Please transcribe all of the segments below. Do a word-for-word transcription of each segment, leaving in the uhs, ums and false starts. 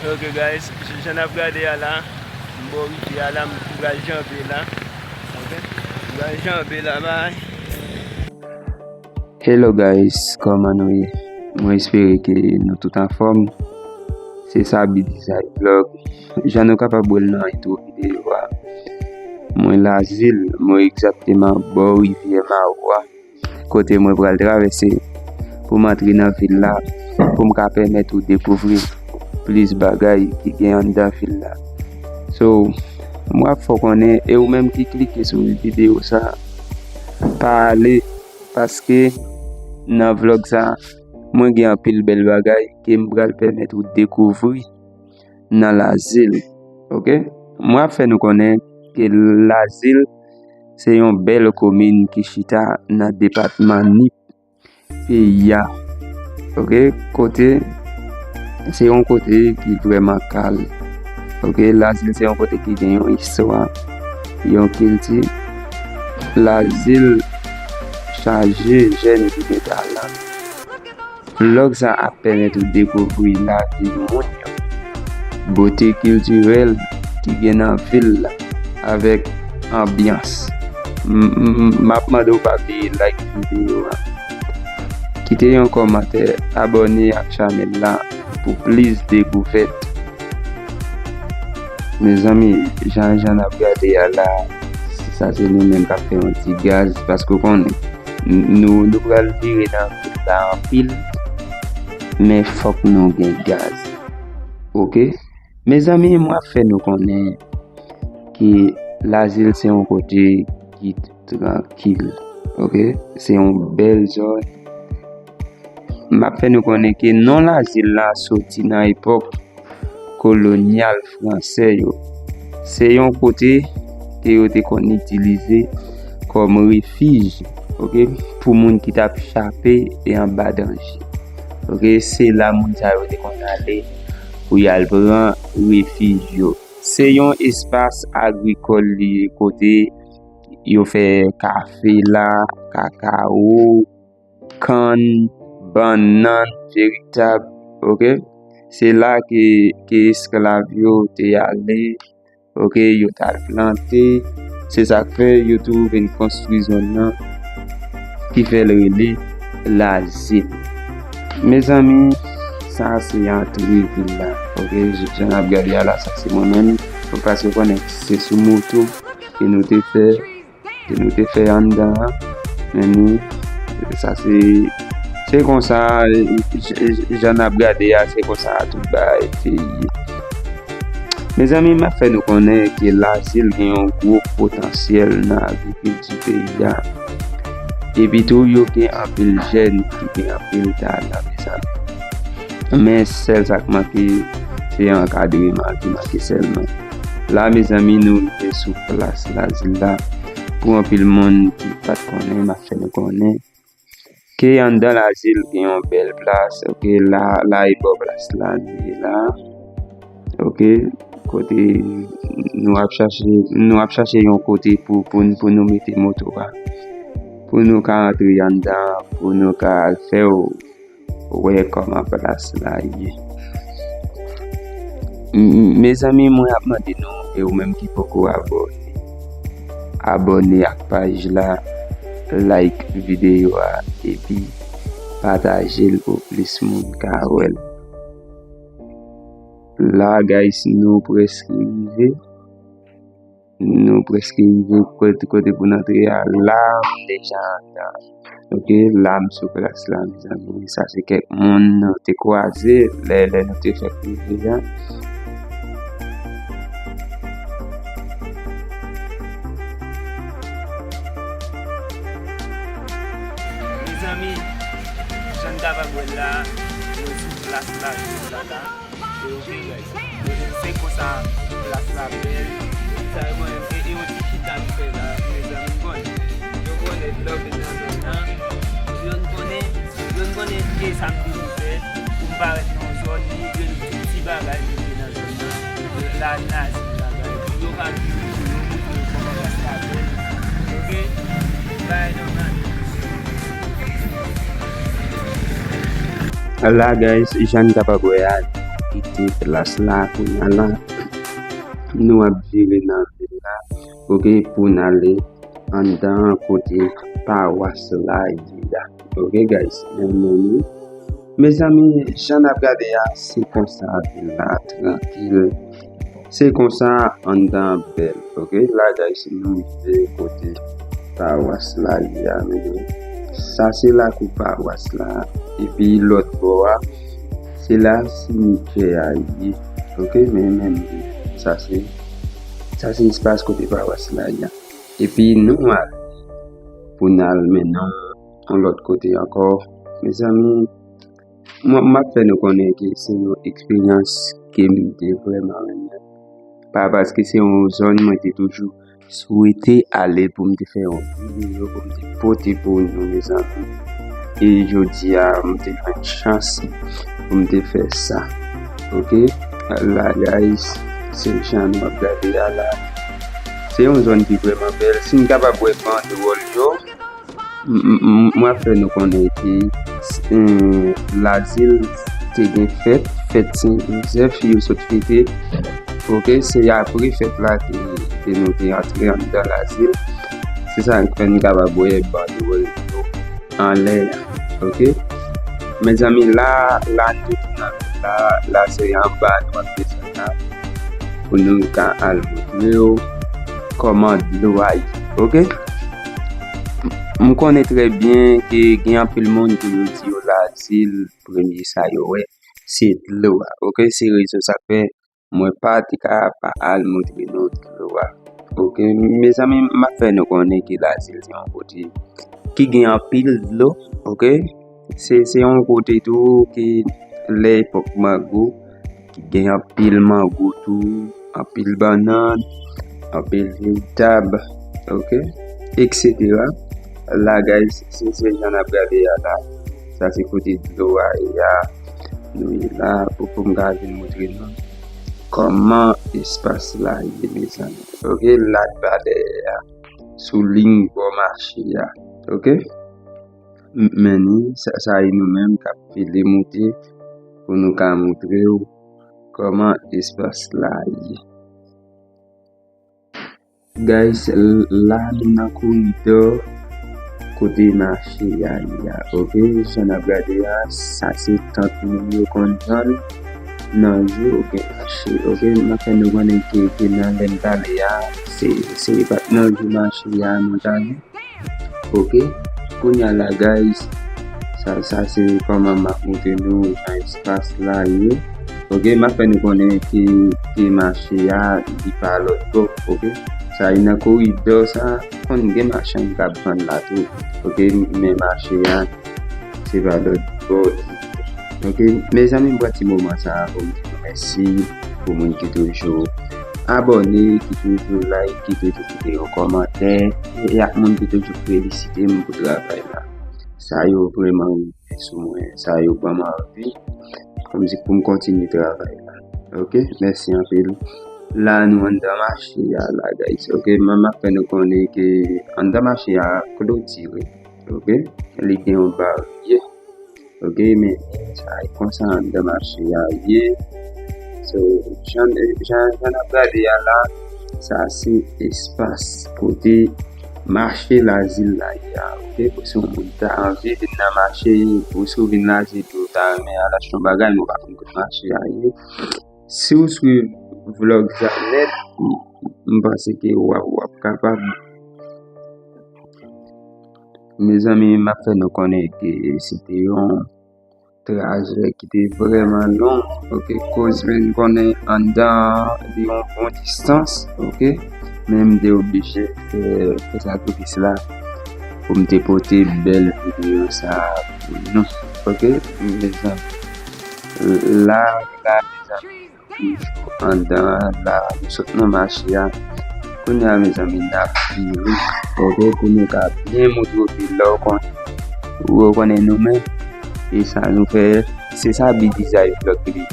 Ok guys, jan n ap gade a la, m bò rivyè a la, m pral janbe la. Ok, m pral janbe la, bye. Hello guys, kòman nou ye? Mwen espere ke nou tout anfòm. Se Sabi Design Vlog. Jan nou kapab wè l nan intro videyo a, mwen Lazil, mwen egzakteman bò rivyè Mawo a, kote mwen pral travèse pou m antre nan vil la, pou m ka pèmèt ou dekouvri plis bagay ki gen anndan vil la. So, mwen ap fè w konnen, e ou menm ki klike sou videyo sa, pa ale, paske nan vlog sa, mwen gen anpil bèl bagay ke m pral pèmèt ou dekouvri nan Lazil. Ok? Mwen ap fè nou konnen ke Lazil se yon bèl komin ki chita nan depatman Nip, peyi a. Ok? Kote, se yon kote ki vrèman kalm. Ok? Lazil se yon kote ki gen yon istwa, yon kilti. Lazil chaje jèn ki gen talan. Vlog sa ap pèmèt ou dekouvri lavi moun yo, bote kiltirèl ki gen nan vil la, avèk anbyans. M, m, m ap mande w pa bliye like videyo a, kite yon kòmantè, abòne ak chanèl la pou plis dekouvèt. Mezanmi, jan, jan n ap gade a la, sa se nou menm k ap fè yon ti gaz, paske w konnen, n, nou, nou pral vire nan vil la anpil, men fòk nou gen gaz. Ok? Mezanmi, mwen ap fè nou konnen ke Lazil se yon kote ki trankil. Ok? Se yon bèl zòn. M ap fè nou konnen ke non Lazil la soti nan epòk kolonyal fransè yo. Se yon kote ke yo te konn itilize kòm refij, ok, pou moun ki t ap chape e anba danje. Ok, se la moun sa yo te konn ale pou y al pran refij yo. Se yon espas agrikòl li ye, kote yo fè kafe la, kakawo, kann, bannann veritab, ok? Se la ke, ke esklav yo te ale, ok, yo t al plante. Se sa k fè yo tou vin konstwi zòn nan, ki fè l rele Lazil. Mezanmi, sa se antre vil la, ok? Jan n ap gade a la, sa se mwen menm, paske w konnen se sou moto ke nou te fè, ke nou te fè anndan an. Men nou, sa se, se konsa, j-, j-, jan n ap gade a, se konsa tout bagay te ye. Mezanmi, m ap fè nou konnen ke Lazil gen yon gwo potansyèl nan agrikilti peyi a. Epi tou, yo gen anpil jèn ki gen anpil talan, mezanmi. Men sèl sa k manke, se ankadreman ki manke sèlman. La, mezanmi, nou rive sou plas Lazil la. Pou anpil moun ki pa t konnen, m ap fè nou konnen ke anndan Lazil gen yon bèl plas. Ok, la, la e bò plas la, nou ye la. Ok, kote nou ap chache, nou ap chache yon kote pou, pou, pou nou mete moto a. Pou nou ka antre anndan, pou nou ka fè w wè kòman plas la ye. M-, m-, mezanmi, mwen ap mande nou, e ou menm ki poko abòne, abòne ak paj la, like videyo a, epi pataje l pou plis moun ka wè l. La, guys, nou prèske rive. Nou prèske rive kote, kote pou n antre a. La, m deja anndan. Ok, la, m sou plas la, mezanmi. Sa se kèk moun nou te kwaze lè, lè nou te fèk rive a. Mezanmi, jan n kapab wè la, nou sou plas la, jis la la. E ok, guys. Se konsa plas la bèl. Sa yo konnen, e, e yon ti chita nou fè la, mezanmi, m konnen. Yo konnen love nan zòn nan. Yo konnen, yo konnen ke sa m toujou fè. Pou m parèt nan yon zòn, montre nou tout ti bagay nou gen nan zòn nan. La, nazi bagay. Pou yo ka vin, pou yo montre yo kòman plas la bèl. Ok? Bay nan nan. La, guys, jan n kapab wè a, kite plas la kounye a la. Nou ap vire nan vil la, oke, pou n ale anndan kote pawas la ye a. Oke, guys, men nou. Mezanmi, jan n ap gade a, se konsa vil la trankil. Se konsa anndan bèl, oke? La, guys, nou rive kote pawas la ye a, men sa se lakou pawas la. Epi lòt bò a, se la simityè a ye, oke? Men, men, sa se, sa se espas kote pawas la ye a. Epi nou al pou n al mennen yon lòt kote ankò. Mezanmi, mwen, m ap fè nou konnen ke se yon eksperyans ke m te vrèman renmen. Pa paske se yon zòn mwen te toujou swete ale pou m te fè yon videyo, pou m te pote pou nou, mezanmi. E jodi a, m te jwenn chans pou m te fè sa. Oke? La, guys, se jan nou ap gade a la. Se yon zòn ki vrèman bèl. Si n kapab wè bandwòl yo, m, m, m, mwen ap fè nou konnen ke, eh, Lazil te gen fèt, fèt Sen Jozèf, yo sot fete. Oke, se apre fèt la ke, ke nou te antre anndan Lazil. Se sa k fè n kapab wè bandwòl yo anlè a. Oke? Mezanmi, la, la, nou te nan la, la, se anba nou ap desann la. Pou nou ka al montre yo kòman dlo a ye. Oke? M konnen trè byen ke gen anpil moun pou yo di yo Lazil, premye sa yo wè, se dlo a. Oke? Se rezon sa k fè mwen pa te ka pa al montre nou dlo a. Oke? Mezanmi, m ap fè nou konnen ke Lazil se yon kote ki gen anpil dlo. Oke? Se, se yon kote tou ki lè epòk mango, ki gen anpil mango tou, anpil bannann, anpil vyetab, oke, etsetera. La, guys, se, se jan n ap gade a la. Sa se kote dlo a ye a. Nou ye la pou, pou m ka vin montre nou kòman espas la ye, mezanmi. Oke, la t ba dèyè a, sou liy bò mache a. Oke? M-, men ni, sa, sa e nou menm k ap file moute pou nou ka montre w kòman espas la ye. Guys, l-, la nou nan koridò kote mache a ye a, oke? Jan n ap gade a, sa se tant moun yo konn vann nan jou gen mache, oke? M ap fè nou konnen ke, ke nan lè n pale a, se, se pa t nan jou mache a nou t ale. Oke. Kounye a la, guys, sa, sa se kòman m ap montre nou jan espas la ye. Oke, m ap fè nou konnen ke, ke mache a, li pa lòt bò. Oke. Sa e nan koridò sa, konn gen machann k ap vann la tou. Oke, men mache a, se pa lòt bò. Oke, mezanmi, m pran ti moman sa a pou m di nou mèsi pou moun ki toujou abòne, ki toujou like, ki toujou kite yon kòmantè, e ak moun ki toujou felisite m pou travay la. Sa yo vrèman rive sou mwen, sa yo ban m anvi kòmsi pou m kontinye travay la. Oke, mèsi anpil. La, nou anndan mache a la, guys. Oke, m ap fè nou konnen ke anndan mache a klotire. Oke, li gen yon baryè. Oke, men sa e konsa anndan mache a ye. So, jan, jan, jan n ap gade a la, sa se espas kote mache Lazil la ye a. Oke, pou si yon moun ta anvi vin nan mache, pou si w vin Lazil, pou w ta renmen al achte yon bagay, men w pa konn kote mache a ye. Si w swiv vlòg sa nèt, m, m panse ke w ap, w ap kapab. Mezanmi, m ap fè nou konnen ke se te yon trajè ki te vrèman long, oke, koz men konnen anndan li yon bon distans, oke, men m te oblije fè, fè sakrifis la pou m te pote bèl videyo sa a pou nou, oke, mezanmi. La, la, mezanmi. Toujou anndan an la, nou sot nan mache a. Kounye a, mezanmi, n ap vire. Oke, pou nou ka byen montre w ke lè w konn, ou konnen nou menm. E sa nou fè, se sa bi dizay vlòg li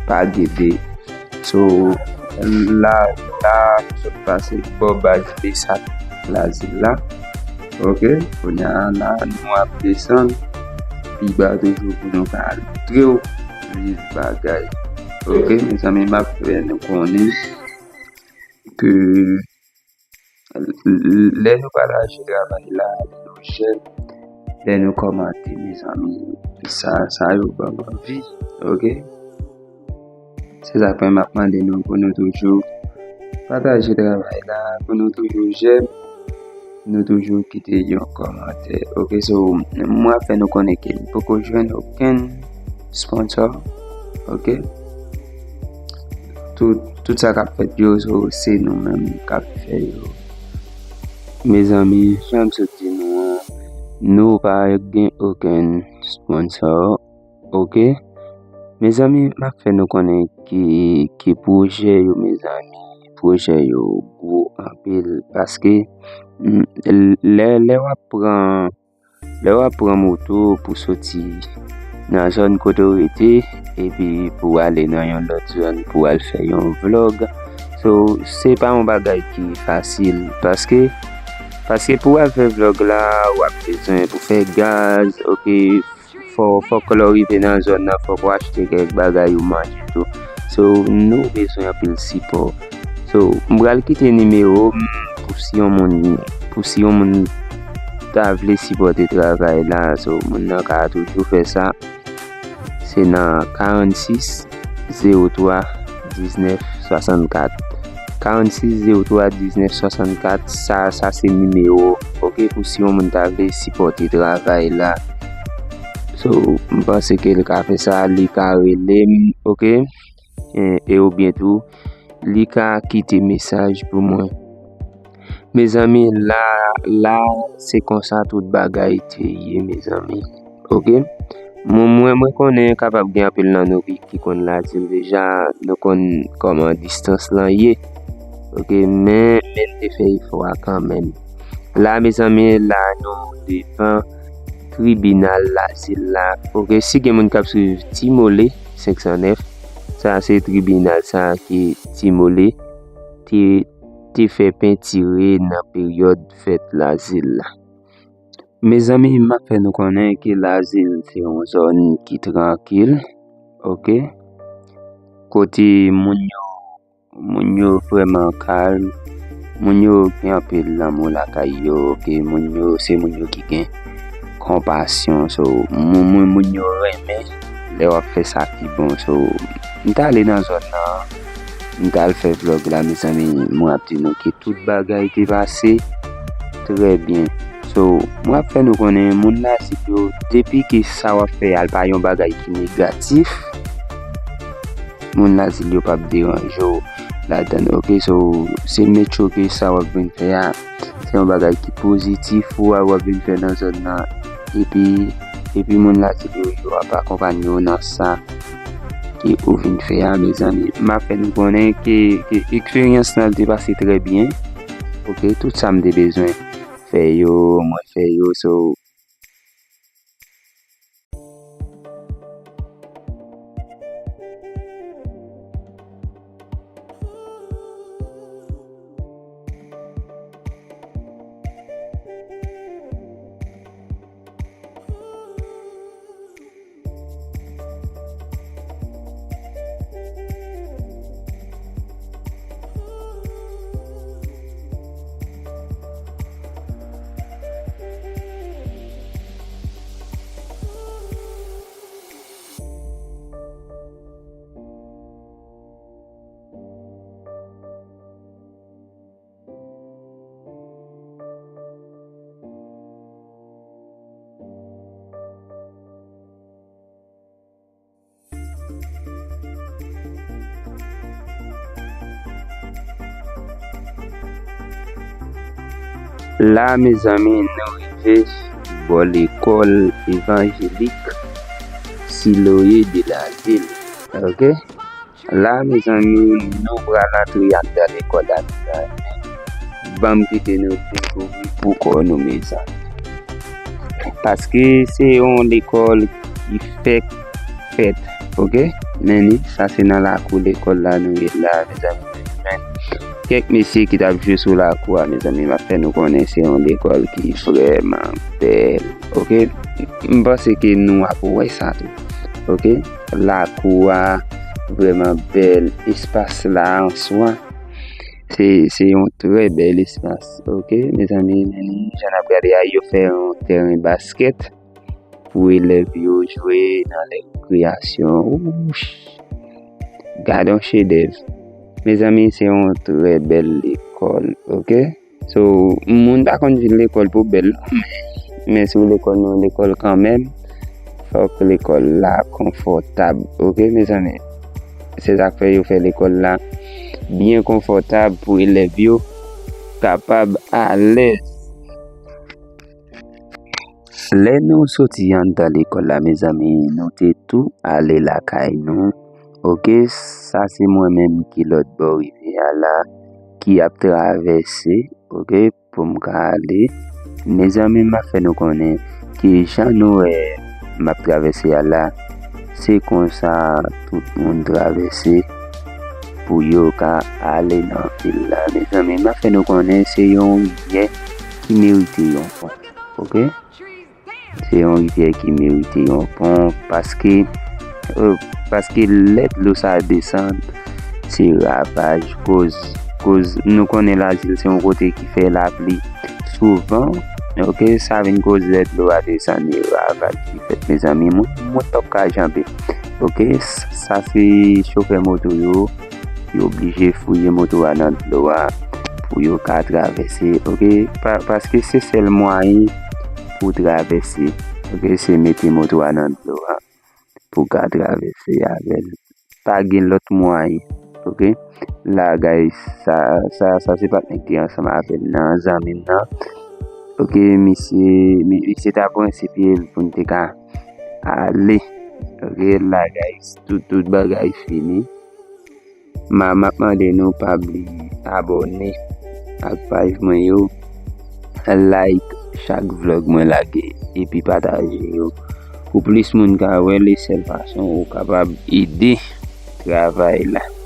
pa gede. So, la, la, nou sot pase bò baz de sa Lazil la. Oke, kounye a la, nou ap desann pi ba toujou pou nou ka al montre w plis bagay. Ok, mezanmi, m ap fè nou konnen ke lè nou pataje travay la, lè nou j'aime, lè nou kòmante, mezanmi, sa, sa yo ban m anvi, ok? Se sa k fè m ap mande nou pou nou toujou pataje travay la, pou nou toujou j'aime, nou toujou kite yon kòmantè. Ok, so, mwen ap fè nou konnen ke m poko jwenn okenn sponsor. Ok? Tout, tout sa k ap fèt yo, so, se nou menm k ap fè yo. Mezanmi, jan m sot di nou an, nou pa gen okenn sponsor. Ok? Mezanmi, m ap fè nou konnen ki, ki pwojè yo, mezanmi. Pwojè yo gwo anpil paske, mm, lè, lè w ap pran, lè w ap pran moto pou soti nan zòn kote w rete, epi pou w ale nan yon lòt zòn pou w al fè yon vlog. So, se pa yon bagay ki fasil paske, paske pou w al fè vlog la, w ap bezwen pou fè gaz, ok, fò, fòk lè w rive nan zòn nan, fòk w achte kèk bagay ou manje tou. So, nou bezwen anpil sipò. So, m pral kite nimewo m pou si yon moun, pou si yon moun ta vle sipòte travay la. So, moun nan ka toujou fè sa. Se nan karannsis zewo twa diznèf swasannkat. Karannsis zewo twa diznèf swasannkat, sa, sa se nimewo, ok, pou si yon moun ta vle sipòte travay la. So, m panse ke l ka fè sa, li ka rele m, ok? E, e oubyen tou, li ka kite mesaj pou mwen. Mezanmi, la, la, se konsa tout bagay te ye, mezanmi. Ok? Mwen, mwen, mwen konnen kapab gen anpil nan nou ki, ki konn Lazil deja, nou konn kòman distans lan ye. Ok? Men, men n te fè efò a kanmenm. La, mezanmi, la, nou devan tribinal Lazil la. Ok? Si gen moun k ap swiv Ti Mole senk san nèf, sa se tribinal sa ke Ti Mole te, te fè pentire nan peryòd fèt Lazil la. Mezanmi, m ap fè nou konnen ke Lazil se yon zòn ki trankil, ok? Kote moun yo, moun yo vrèman kalm, moun yo gen anpil lanmou lakay yo, ok? Moun yo, se moun yo ki gen konpasyon, so, moun, moun, moun yo renmen lè w ap fè sa ki bon, so, m t ale nan zòn nan, m t al fè vlog la, mezanmi, mwen ap di nou ke tout bagay te pase trè byen. So, mwen ap fè nou konnen, moun Lazil yo, depi ke sa w ap fè a, l pa yon bagay ki negatif, moun Lazil yo p ap deranje w ladan l, ok? So, se make sure ke sa w ap vin fè a, se yon bagay ki pozitif ou a w ap vin fè nan zòn nan. Epi, epi moun Lazil yo, yo ap akonpanye w nan sa ke ou vin fè a, mezanmi. M ap fè nou konnen ke, ke eksperyans lan te pase trè byen. Ok, tout sa m te bezwen fè yo, mwen fè yo. So, La, mezanmi, nou rive bò lekòl evanjelik Siloe de la Ville. Ok? La, mezanmi, nou pral antre anndan lekòl la, mezanmi. Ban m kite nou dekouvri pou kò nou, mezanmi. Paske se yon lekòl ki fèk fèt, ok? Men ni, sa se nan lakou lekòl la nou ye la, mezanmi. Men kèk mesye ki t ap jwe sou lakou a, mezanmi, m ap fè nou konnen se yon lekòl ki vrèman bèl, ok? M panse ke nou ap wè sa tou, ok? Lakou a, vrèman bèl espas la an swa. Se, se yon trè bèl espas, oke, mezanmi, men jan n ap gade a, yo fè yon tèren baskèt pou elèv yo jwe nan lè rekreyasyon. Wouch! Gade yon chedèv. Mezanmi, se yon trè bèl lekòl, oke? So, moun pa konn vin lekòl pou bèl, non, men, men si w lekòl, non, lekòl kanmenm, fòk lekòl la konfòtab, oke, mezanmi? Se sa k fè yo fè lekòl la byen konfòtab pou elèv yo kapab alèz. Lè nou soti anndan lekòl la, mezanmi, nou te tou ale lakay nou. Oke, sa se mwen menm ki lòt bò rivyè a la, ki ap travèse, oke, pou m ka ale. Mezanmi, m ap fè nou konnen ki jan nou wè m ap travèse a la, se konsa tout moun travèse pou yo ka ale nan vil la. Mezanmi, m ap fè nou konnen se yon rivyè ki merite yon pon, oke? Se yon rivyè ki merite yon pon, paske, euh, paske lè dlo sa desann, se ravaj, koz, koz nou konnen Lazil se yon kote ki fè lapli souvan, oke, sa vin koz lè dlo a desann, e ravaj ki fèt, mezanmi, moun, moun p ap ka janbe, oke, s-, sa se chofè moto yo, yo oblije fouye moto a nan dlo a pou yo ka travèse, oke, pa-, paske se sèl mwayen pou travèse, oke, se mete moto a nan dlo a pou ka travèse avè l. Pa gen lòt mwayen, oke. La, guys, sa, sa, sa se patnè ki te ansanm avè m nan, zanmi m nan. Oke, misye, mi-, misye ta pran se pye l pou n te ka ale. Oke, la, guys, tout, tout bagay fini. Ma, m ap mande nou pa bliye abòne ak paj mwen yo, like chak vlog mwen lage, epi pataje yo pou plis moun ka wè l, e sèl fason ou kapab ede travay la.